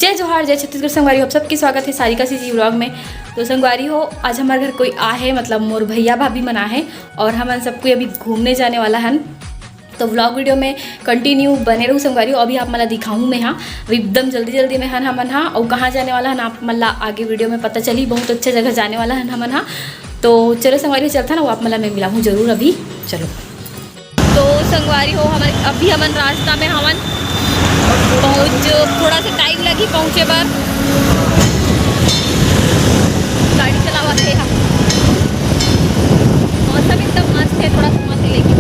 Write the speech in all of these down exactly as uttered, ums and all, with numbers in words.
जय जोहार, जय छत्तीसगढ़ संगवारी हो, आप सबके स्वागत है सारिका सीजी व्लॉग में। तो संगवारी हो, आज हमारे घर कोई आ है, मतलब मोर भैया भाभी मन आ है और हमन सब कोई अभी घूमने जाने वाला हन। तो व्लॉग वीडियो में कंटिन्यू बने रहू संगवारी हो। अभी आप मन ला दिखाहूँ मैं हा, अभी एकदम जल्दी जल्दी में हन हमन हा, और कहाँ जाने वाला हन आप मन ला आगे वीडियो में पता चली। बहुत अच्छा जगह जाने वाला हन हमन हा। तो चलो संगवारी हो, चलता ना, वो आप मन ला मैं मिलाहूँ जरूर अभी। चलो। तो संगवारी हो, हमन अभी हमन रास्ता में हवन पहुँच, थोड़ा सा टाइम लगी पहुँचे बर। गाड़ी चलावत हे हम। मौसम एकदम मस्त है, थोड़ा सा मस्त है लेकिन।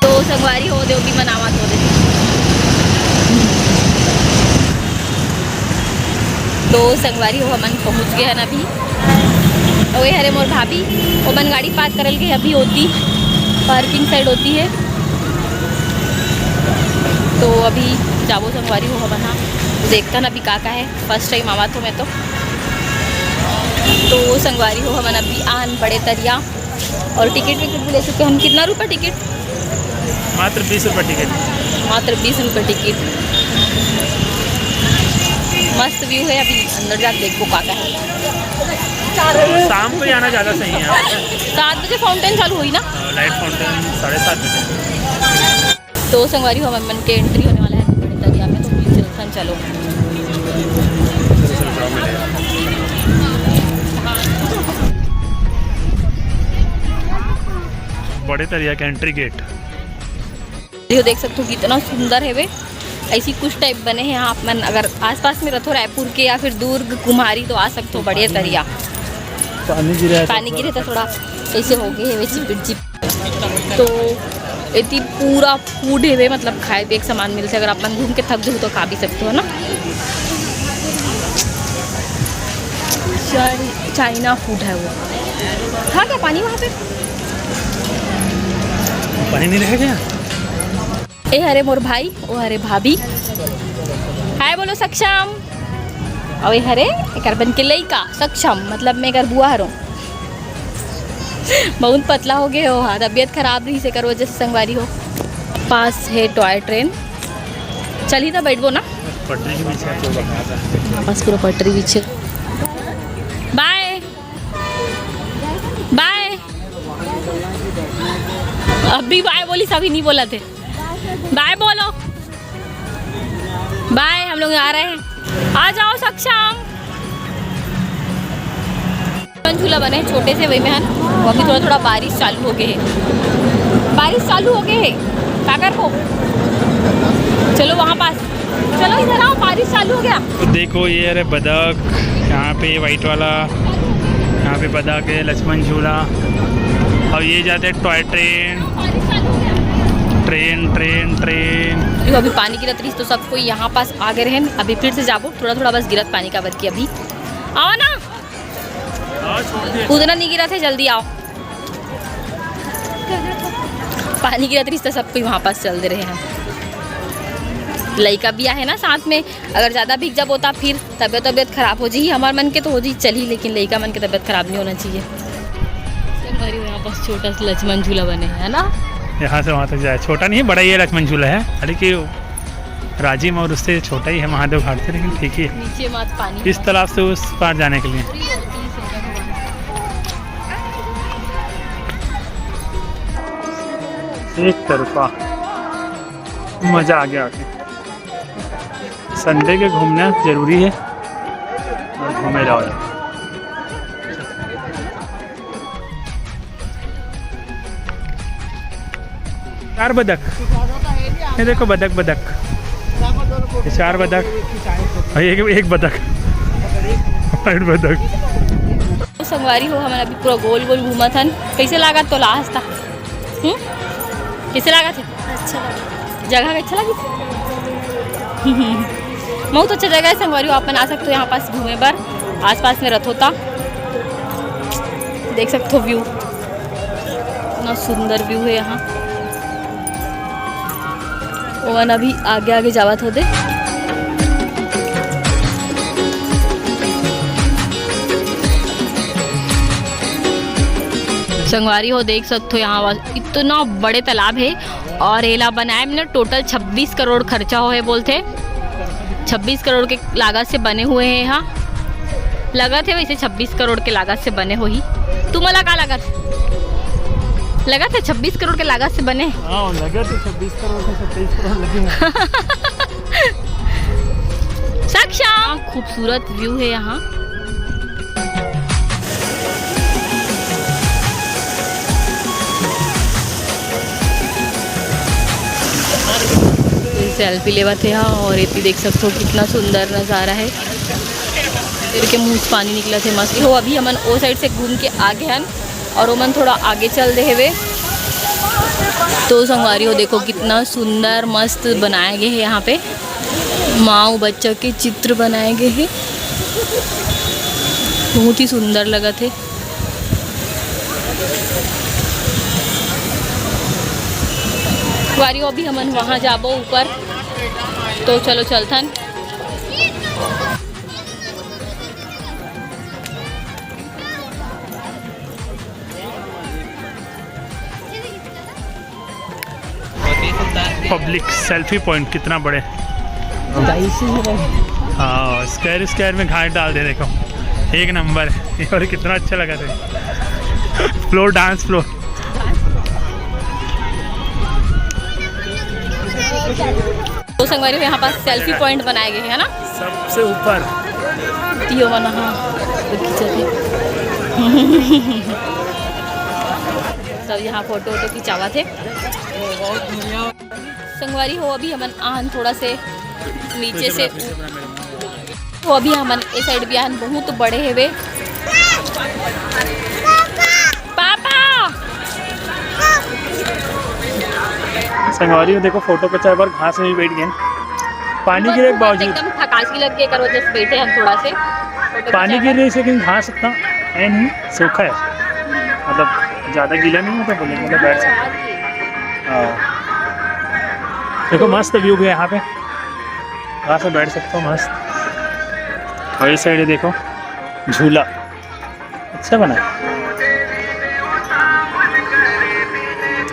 तो संगवारी हो, देव भी मनावत हो दे। तो संगवारी हो, हमन पहुँच गए हन अभी। अउ ये हरे मोर भाभी, ओमन गाड़ी पार्क करल के अभी होती, पार्किंग साइड होती है। तो अभी जाबो संगवारी हो हमन हा, देखथन अभी का का है, फर्स्ट टाइम आवा तो मैं तो। तो संगवारी हो, हमन अभी आन बड़े तरिया और टिकट विकेट भी ले चुके हैं हम। कितना रुपये टिकट? मात्र बीस रुपये टिकट। मात्र बीस रुपये टिकट। मस्त व्यू है, अभी अंदर जाके देखो का का है। शाम को ही आना ज़्यादा सही है। सात बजे फाउंटेन चालू हुई ना? लाइट फाउंटेन साढ़े सात बजे। तो संगवारी हो, हमन के एंट्री होने वाला है बड़े तरिया में, तो प्लीज चलथन, चलो। बड़े तरिया के एंट्री गेट। यो देख सकते हो कितना सुंदर है वे। ऐसी कुछ टाइप बने हैं। आप मन अगर आसपास में रथो रायपुर के या फिर दुर्ग कुम्हारी तो आ सकते हो बढ़िया तरिया। पानी गिरे तो पानी गिरे तो थोड़ा ऐसे हो गए है वे चिपिट चिप। तो इतनी पूरा फूड है वे, मतलब खाए पिए के सामान मिलते। अगर आप मन घूम के थक जाओ तो खा भी सकते हो ना। चाइ- चाइना फूड है वो। था क्या पानी वहाँ पे? पानी नहीं रह गया। ए हरे मोर भाई, ओ हरे भाभी। हाय बोलो सक्षम। अउ ए हरे एकर बन के लइका सक्षम, मतलब मैं एकर बुआ हरों। बहुत पतला हो गए हो, हाँ, तबीयत खराब रही से कर वजह से संगवारी हो। पास है टॉय ट्रेन, चली तो बैठबो ना। पटरी के पीछे तो बता। बस पूरा पटरी पीछे। बाय बाय। अभी बाय बोली, सभी नहीं बोला थे। बाय बोलो, बाय, हम लोग आ रहे हैं, आ जाओ सक्षम। झूला बने छोटे से वही में है ना, वो अभी थोड़ा थोड़ा बारिश चालू हो गए है, बारिश चालू हो गए है, का करबो? चलो वहाँ पास, चलो इधर आओ, बारिश चालू हो गया। तो देखो ये रहे बदक, यहाँ पे वाइट वाला, यहाँ पे बदक है, लक्ष्मण झूला, और ये जाते हैं toy train. Train, train, train. देखो, अभी पानी गिरत रही तो सब कोई यहाँ पास आ गए रहन। अभी फिर से जाबो, थोड़ा थोड़ा बस गिरत पानी का बरकी। अभी आओ ना। उतना नहीं गिरा थे, जल्दी आओ। पानी गिरत रही तो सब कोई वहाँ पास चल दे रहे हैं। लइका भी आहे ना साथ में, अगर ज़्यादा भीग जाबो तो फिर तबियत तबियत खराब हो जाही। हमार मन के तो हो जाही, चली, लेकिन लइका मन के तबियत खराब नहीं होना चाहिए। संगवारी हो, यहाँ पास छोटा सा लक्ष्मण झूला बने है ना। यहाँ से वहाँ तक जाए, छोटा नहीं है, बड़ा ही है लक्ष्मण झूला है, हालांकि राजिम और उससे छोटा ही है महादेव घाट से, लेकिन ठीक ही है। नीचे मात पानी इस तालाब से उस पार जाने के लिए। एक तरफा मजा आ गया आके। संडे के घूमना जरूरी है और घूमे जाओ। चार बदक, ये देखो बदक, बदक, ये चार बदक और एक, एक बदक, वाइट बदक। तो संगवारी हो, हमन अभी पूरा गोल गोल घूमत हन। कैसे लागत तो लास्ट था? हम्म? कैसे लागत है? अच्छा लगा। जगह कैसे लगी? बहुत अच्छा जगह है संगवारी हो, आप मन आ सकते हो यहाँ पास घूमे बर। आसपास में रथोता देख सकते हो, व्यू इतना सुंदर व्यू है यहाँ। ओवन अभी आगे आगे जावत होते। संगवारी हो, देख सकते हो यहाँ पास इतना बड़े तालाब है और एला बनाए में ना टोटल छब्बीस करोड़ खर्चा होए बोलथे। छब्बीस करोड़ के लागत से बने हुए हैं यहाँ। लगत हे वैसे छब्बीस करोड़ के लागत से बने होही। तुमला का लागत? लगत हे छब्बीस करोड़ के लागत से बने। हाँ, लगत हे छब्बीस करोड़ से सत्ताईस करोड़ लगे हैं। साक्षा, खूबसूरत व्यू है यहाँ। सेल्फी लेवत हे हा और एती देख सकथो कितना सुंदर नज़ारा है। तेर के मुंह से पानी निकलत हे मस्त। हो, अभी हमन ओ साइड से घूम के आ गे हन और ओमन थोड़ा आगे चल दे हेवे। तो संगवारी हो, देखो कितना सुंदर मस्त बनाए गए हे यहाँ पे। माँ अउ बच्चा के चित्र बनाए गए हे, बहुत ही सुंदर लगत हे। संगवारी हो, अभी हमन वहाँ जाबो ऊपर, तो चलो चलथन। पब्लिक सेल्फी पॉइंट कितना बड़े। हाँ, स्क्वायर स्क्वायर में घास डाल दे, देखो, एक नंबर। ये और कितना अच्छा लगा था, फ्लोर, डांस फ्लोर। तो संगवारी हो, यहाँ पास सेल्फी पॉइंट बनाए गए हैं ना, सबसे ऊपर। तियो मन, हाँ, तो खींचत हे। सब यहाँ फोटो वोटो खिंचावत हे। संगवारी हो, अभी हमन आन थोड़ा से नीचे से, तो अभी हमन ए साइड भी आन, बहुत बड़े हेवे। पापा। संगवारी हो, देखो, फोटो खिंचाए बर घास में भी बैठ गए। पानी गिरे के बावजूद। एकदम थकासी लग गई, कर वजह से बैठे हम थोड़ा से। फोटो पानी खिंचाए गिर बर। रही है, लेकिन घास इतना है नहीं, सूखा है, मतलब ज़्यादा गीला नहीं होता, बोले मतलब बैठ सकते हैं। हाँ, देखो, मस्त व्यू भी है यहाँ पे, यहाँ से बैठ सकते हो मस्त। और इस साइड देखो, झूला अच्छा बना है।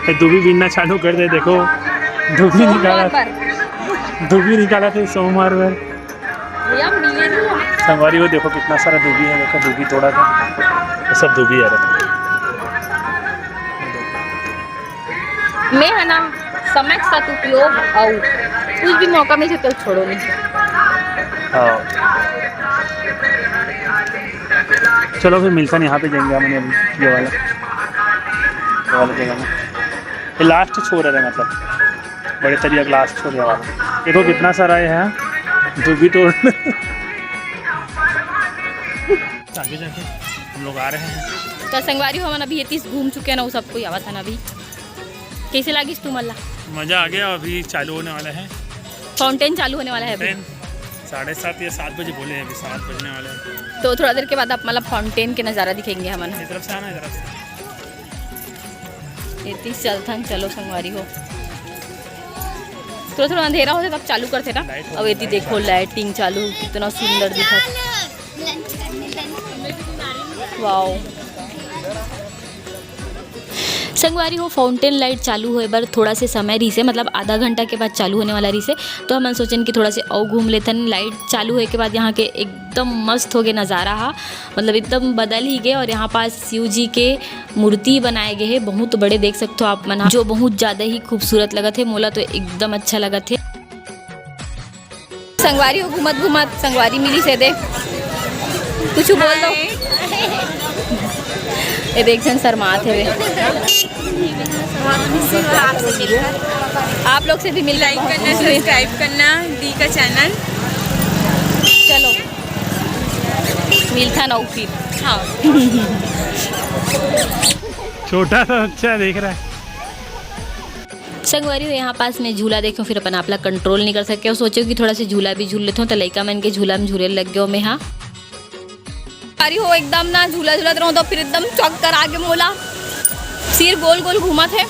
ये दुबी बीनना चालू कर दे, देखो, दुबी निकाला, सोमवार पर। दुबी निकाला थे सोमवार में। भैया, मिले नहीं हम। संगवारी हो, देखो कितना सारा दुबी है, देखो, दुबी तोड़ा था, ये सब दुबी है, देखो। मैं है ना, समय के साथ उपयोग अउ कुछ भी मौका मिलथे तो छोड़ो नहीं। हाँ। चलो फिर मिलथन, यहाँ पे जाएंगे हमन, अभी ये वाला, ये वाला जगह में। ये लास्ट छोर है, मतलब बड़े तरिया का लास्ट छोर है वाला। देखो कितना सारा ये है, दुबी तोड़। आगे जाके हम लोग आ रहे हैं। तो संगवारी हो, हमन अभी एतीस घूम चुके हैं ना, वो सब कोई आवत है ना अभी। कैसे लागिस तुमन ला? मजा आ गया। अभी चालू होने वाला है। फाउंटेन चालू होने वाला है अभी। फाउंटेन साढ़े सात या सात बजे बोले हैं, अभी सात बजने वाले हैं। तो थोड़ा देर के बाद आप, मतलब, फाउंटेन के नज़ारा दिखाएंगे हमन। इस तरफ से आना, इस तरफ से। एती चलथन, चलो संगवारी हो। थोड़ा थोड़ा अंधेरा होथे तब चालू करथे ना। लाइट हो अब एती गई, देखो, लाइटिंग चालू, कितना सुंदर दिखत। वाओ। संगवारी हो, फाउंटेन लाइट चालू होए बर थोड़ा से समय रहिसे, मतलब आधा घंटा के बाद चालू होने वाला रहिसे, तो हमन सोचन कि थोड़ा से अउ घूम लेथन। लाइट चालू होए के बाद यहाँ के एकदम मस्त हो गए नज़ारा हा, मतलब एकदम बदल ही गए। और यहाँ पास शिव जी के मूर्ति बनाए गए हे, बहुत बड़े, देख सकते हो आप मन हा, जो बहुत ज़्यादा ही खूबसूरत लगत हे। मोला तो एकदम अच्छा लगत हे। संगवारी हो, घूमत घूमत संगवारी मिली से दे, कुछ बोल दो। ये देख, झन शर्मात हे वे। बहुत खुशी हुआ आपसे मिलकर। आप लोग से भी मिलकर लाइक बहुत करना, खुशी हुई। सब्सक्राइब करना दी का चैनल। चलो, मिलता ना फिर। हाँ। छोटा सा बच्चा देख रहा है। संगवारी हो, यहाँ पास में झूला देखेंव, फिर अपन आप ला कंट्रोल नहीं कर सके, सोचेंव कि थोड़ा से झूला भी झूल लेथंव, तो लइका मन के झूला में झूले लग गेंव मैं हा। संगवारी हो, एकदम ना झूला झूलत रहंव तो फिर एकदम चक्कर आ गे मोला, सिर गोल गोल घूमत हे।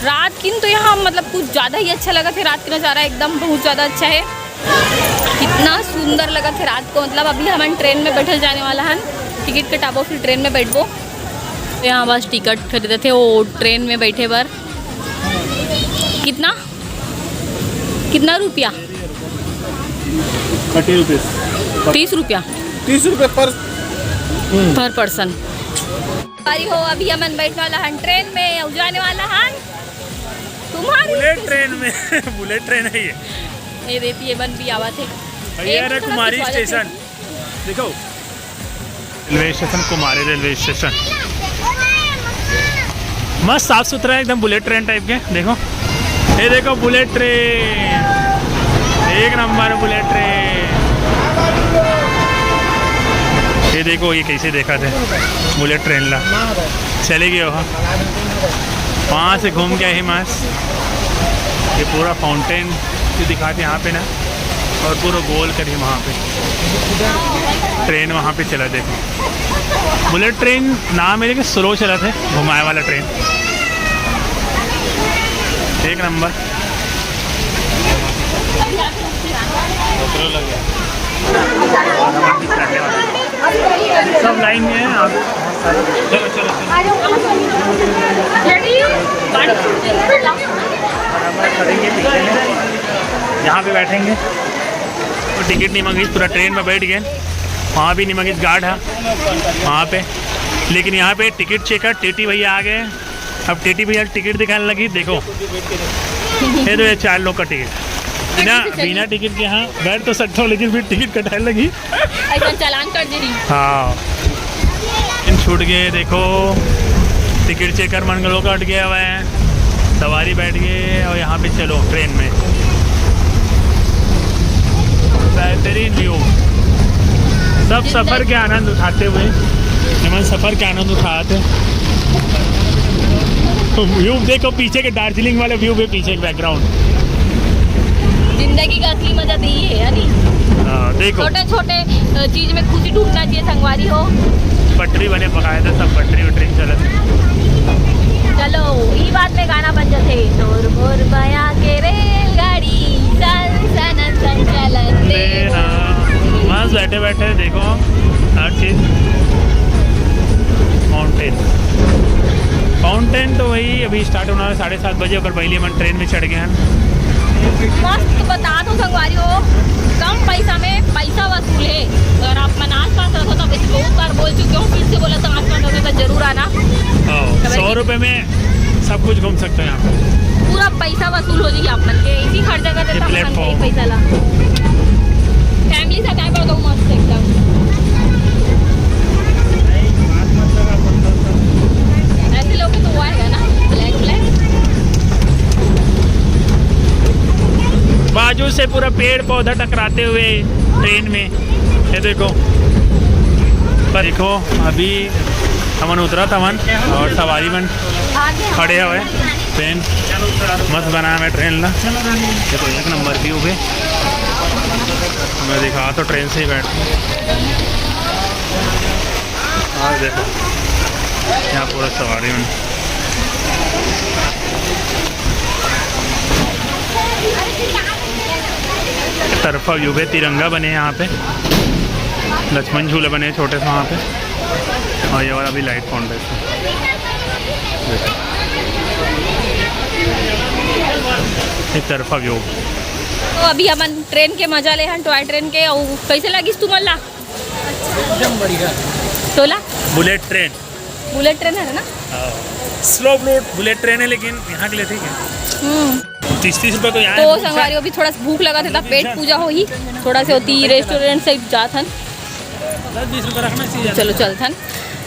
रात किन तो यहाँ मतलब कुछ ज़्यादा ही अच्छा लगत हे, रात के नज़ारा एकदम बहुत ज़्यादा अच्छा हे। कितना सुंदर लगत हे रात को, मतलब अभी हमन ट्रेन में बैठल जाने वाला हन, टिकट कटाबो फिर ट्रेन में बैठबो। तो यहाँ बस टिकट खरीदत हे वो ट्रेन में बैठे बर। कितना, कितना रुपया? Thirty rupees. तीस रुपया। तीस रुपये पर। पर पर्सन। अरे हो, अभी हमन बैठने वाला हन ट्रेन में, अउ जाने वाला हन तुम्हारी बुलेट ट्रेन में। बुलेट ट्रेन है ये। ये देखिए, बन भी आवा थे। ये एक रहा तो कुमारी स्वागत है। स्टेशन। देखो, रेलवे स्टेशन, कुमारी रेलवे स्टेशन। मस्त साफ सुथरा है एकदम, बुलेट ट्रेन टाइप के। देखो, ये देखो बुलेट ट्रेन, एक नंबर बुलेट ट्रेन। ये देखो, ये कैसे देखा थे बुलेट ट्रेन ला, चले गए हो। वहाँ से घूम के आए मस्त। ये पूरा फाउंटेन जो दिखाते यहाँ पे ना, और पूरा गोल करिए वहाँ पे, ट्रेन वहाँ पे चला। देखो, बुलेट ट्रेन नाम है, लेकिन स्लो चला थे, घुमाए वाला ट्रेन, एक नंबर। सब लाइन में है आप। चलो, चलो, चलो। बराबर खड़ेंगे पीछे में। यहाँ पे बैठेंगे। तो टिकट नहीं मांगी, पूरा ट्रेन में बैठ गए। वहाँ भी नहीं मांगी, गार्ड है वहाँ पे। लेकिन यहाँ पे टिकट चेकर टीटी भैया आ गए। अब टीटी भैया टिकट दिखाने लगी। देखो, ये तो, ये चार लोग का टिकट। बिना, बिना टिकट के यहाँ बैठ तो सकता हूँ, लेकिन फिर टिकट कटाने लगी। ऐसा चालान कर दे रही। हाँ, इन छूट गए। देखो, टिकट चेकर मन लोग अट गया हुआ है। सवारी बैठ गए और यहाँ पे चलो ट्रेन में। बेहतरीन व्यू। सब सफर के आनंद उठाते हुए, हमन सफर के आनंद उठाते। व्यू देखो, पीछे के दार्जिलिंग वाला व्यू भी, पीछे बैकग्राउंड। जिंदगी का असली मजा तो ये है, है नी? हाँ, देखो। छोटे छोटे, अ, चीज में खुशी ढूंढना चाहिए, संगवारी हो। पटरी बने पकाए थे सब, पटरी वटरी चलत। चलो, ई बात में गाना बन जाते, तोर मोर बया के रेलगाड़ी, सन सन सन चलत। मस्त बैठे बैठे देखो हर चीज। फाउंटेन, फाउंटेन तो वही अभी स्टार्ट होना है साढ़े सात बजे, पर पहले हमन ट्रेन में चढ़ गए हैं। मस्त बता दो संगवारी हो, कम पैसा में पैसा वसूल है। अगर आप मन आसपास रहो, तो वैसे बहुत बार बोल चुके हो, फिर से बोला तो आसपास रहो तो जरूर आना। हाँ, सौ रुपये में सब कुछ घूम सकते हो यहाँ पे। पूरा पैसा वसूल हो जाएगी आप मन के, इसी खर्चा कर देता हम मन के प्लेटफॉर्म। पैसा ला। फैमिली से काय कर दो मस्त एकदम। ऐसे लोग तो वो आएगा ना, ब्लैक ब्लैक। बाजू से पूरा पेड़ पौधा टकराते हुए ट्रेन में, ये देखो। पर देखो, अभी हमन उतरा था मन और सवारी मन खड़े हुए। ट्रेन मस्त बना है ट्रेन ला। देखो, एक नंबर व्यू है। मैं दिखा तो ट्रेन से ही बैठ। हाँ, देखो, यहाँ पूरा सवारी मन। तरफा व्यू है, तिरंगा बने यहाँ पे, लक्ष्मण झूला बने छोटे से वहाँ पे, और ये वाला भी लाइट फाउंटेन। देखो, एक तरफा व्यू। तो अभी हमन ट्रेन के मजा ले हन, टॉय ट्रेन के। अउ कैसे लगिस तुमन ला? एकदम बढ़िया। तोला? Bullet train. बुलेट ट्रेन है ना? हाँ। स्लो बुलेट, बुलेट ट्रेन है, लेकिन यहाँ के लिए ठीक है। हम्म। तीस तीस रुपये तो यहाँ तो है। संगवारी, अभी थोड़ा सा भूख लगा था, पेट पूजा हो ही, थोड़ा से होती रेस्टोरेंट से जात हन। दस बीस रुपये रखना चाहिए। चलो चलथन।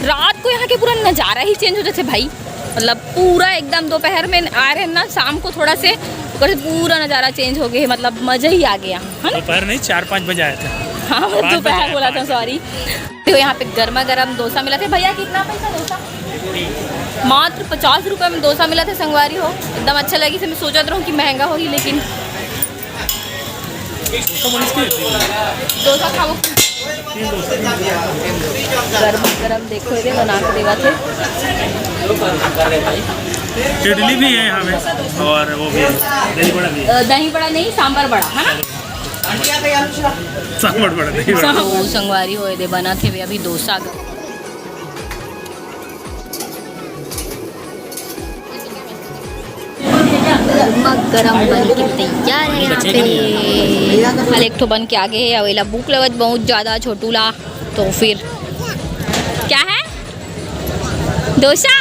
रात को यहाँ के पूरा नज़ारा ही चेंज हो जाते भाई, मतलब पूरा एकदम दोपहर में आ रहे हैं ना, शाम को थोड़ा से, ऊपर से पूरा नज़ारा चेंज हो गया, मतलब मज़ा ही आ गया, है ना? दोपहर नहीं, चार पाँच बजे आए थे। हाँ, मैं पाँच बजे दोपहर आए, बोला था, पाँच बजे। सॉरी। तो यहाँ पे गर्मा गर्म डोसा मिला थे। भैया, कितना पैसा डोसा? मात्र पचास रुपये में डोसा मिला था संगवारी हो, एकदम अच्छा लगी। मैं सोचत रहूँ कि महंगा होगी, लेकिन डोसा खाओ। गरम गरम देखो, ये बना के देवा थे। इडली भी है यहाँ पे और वो भी है, दही बड़ा भी है। अ, दही बड़ा नहीं, सांभर बड़ा, है ना? सांभर बड़ा, दही बड़ा। ओ, संगवारी हो, ये दे बना थे वे अभी डोसा। गरमा गरम बन के तैयार है यहाँ पे। हाल एक ठो बन के आगे है, अउ एला भूख लगत बहुत ज्यादा छोटू ला, तो फिर क्या है? डोसा।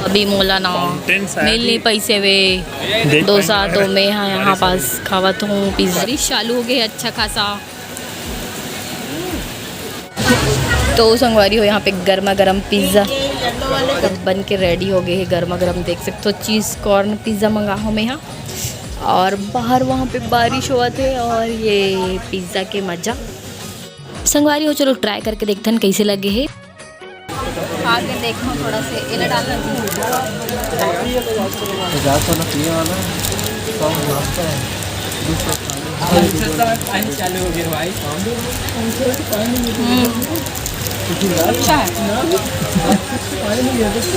अभी मोला ना मिल नहीं पैसे वे। डोसा तो मैं यहाँ पास खावत हूँ, पिज्जा। बारिश चालू हो गई है अच्छा खासा। तो संगवारी हो, यहाँ पे गर्मा गर्म पिज्जा सब बन के रेडी हो गए है। गर्मा गर्म देख सकते हो, चीज कॉर्न पिज्जा मंगा हो मैं यहाँ। और बाहर वहाँ पे बारिश होवत है और ये पिज्जा के मजा। संगवारी हो, चलो ट्राई करके देखथन कैसे लगे है। खा के देखो थोड़ा से, एला डालना चाहिए। पचास वाला पिए वाला है, सौ नाश्ता है, दूसरा खाने। हम्म। अच्छा है,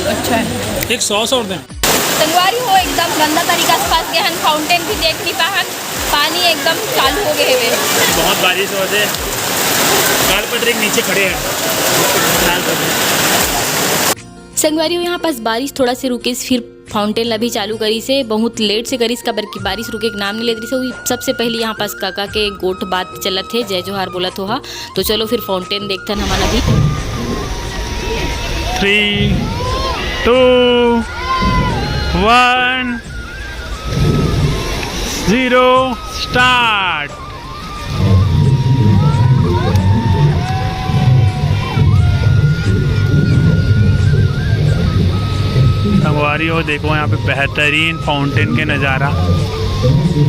अच्छा है। एक सॉस और दें। संगवारी हो, एकदम गंदा तरीका से फंस गए हन, फाउंटेन भी देख नहीं पाहन, पानी एकदम चालू हो गए हवे। बहुत बारिश हो रही है, कार पटरी के नीचे खड़े हैं। संगवारी हो, यहाँ पास बारिश थोड़ा से रुकिस, फिर फाउंटेन ला भी चालू करिस हे। बहुत लेट से करिस, काबर कि बारिश रुके के नाम नहीं लेत रहिस हे। वही सबसे पहले यहाँ पास काका के गोठ बात चलत हे, जय जोहार बोलत हो हा। तो चलो फिर फाउंटेन देखथन हमन अभी। Three, two, one, zero, start। संगवारी हो, देखो यहाँ पे बेहतरीन फाउंटेन के नज़ारा।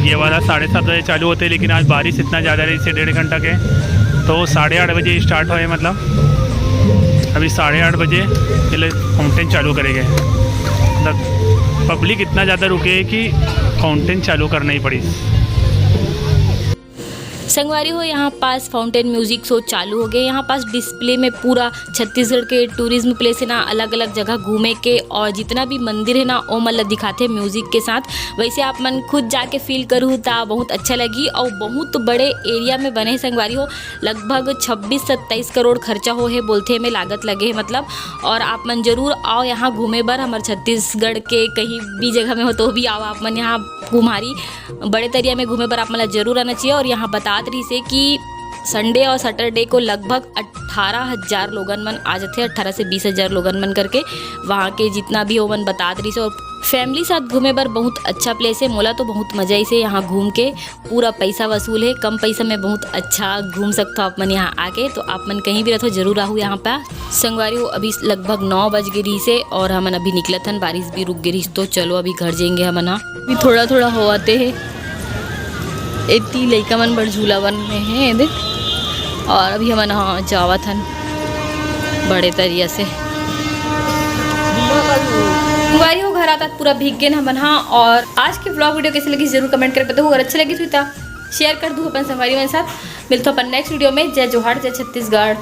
ये वाला साढ़े सात बजे चालू होते हैं, लेकिन आज बारिश इतना ज़्यादा रही, इसे डेढ़ घंटा के, तो साढ़े आठ बजे स्टार्ट हुए, मतलब अभी साढ़े आठ बजे ये लोग फाउंटेन चालू करेंगे। मतलब पब्लिक इतना ज़्यादा रुके है कि फाउंटेन चालू करना ही पड़ी। संगवारी हो, यहाँ पास फाउंटेन म्यूजिक शो चालू हो गए। यहाँ पास डिस्प्ले में पूरा छत्तीसगढ़ के टूरिज्म प्लेस है ना, अलग-अलग जगह घूमे के और जितना भी मंदिर है ना, ओ मन ला दिखाथे म्यूजिक के साथ। वैसे आप मन खुद जाके फील करू ता बहुत अच्छा लगी। और बहुत बड़े एरिया में बने है संगवारी हो, लगभग छब्बीस सत्ताईस करोड़ खर्चा हो है बोलथे में लागत लगे है मतलब। और आप मन जरूर आओ यहाँ घूमे बर, हमर छत्तीसगढ़ के कहीं भी जगह में हो तो भी आओ आप मन यहाँ कुम्हारी बड़े तरिया में घूमे बर आप मन ला जरूर आना चाहिए। और यहाँ बतात रहिस हे कि संडे और सैटरडे को लगभग अट्ठारह हजार लोगन मन आ जाथे, अट्ठारह से बीस हजार लोगन मन करके वहाँ के जितना भी हो मन बतात रहिस हे। और फैमिली साथ घूमे बर बहुत अच्छा प्लेस है। मोला तो बहुत मजा आइस हे यहाँ घूम के, पूरा पैसा वसूल है, कम पैसा में बहुत अच्छा घूम सकते हो आप मन यहाँ आके। तो आप मन कहीं भी रहते हो जरूर आहू यहाँ पे। संगवारी हो, अभी लगभग नौ बज गए रहिस हे और हमन अभी निकलत हन, बारिश भी रुक गए रहिस, तो चलो अभी घर जाएंगे हमन हा। अभी थोड़ा थोड़ा होवत हे, एती लइका मन बर झूला बने हे, देख। और अभी हमन हा जावत हन बड़े तरिया से। संगवारी हो, घर आता पूरा भीग गए हमन हा। और आज के ब्लॉग वीडियो कैसे लगी जरूर कमेंट करके बताओ। अगर अच्छे लगी तो शेयर कर दू अपन संगवारी मन साथ। मिलते अपन नेक्स्ट वीडियो में। जय जोहार, जय छत्तीसगढ़।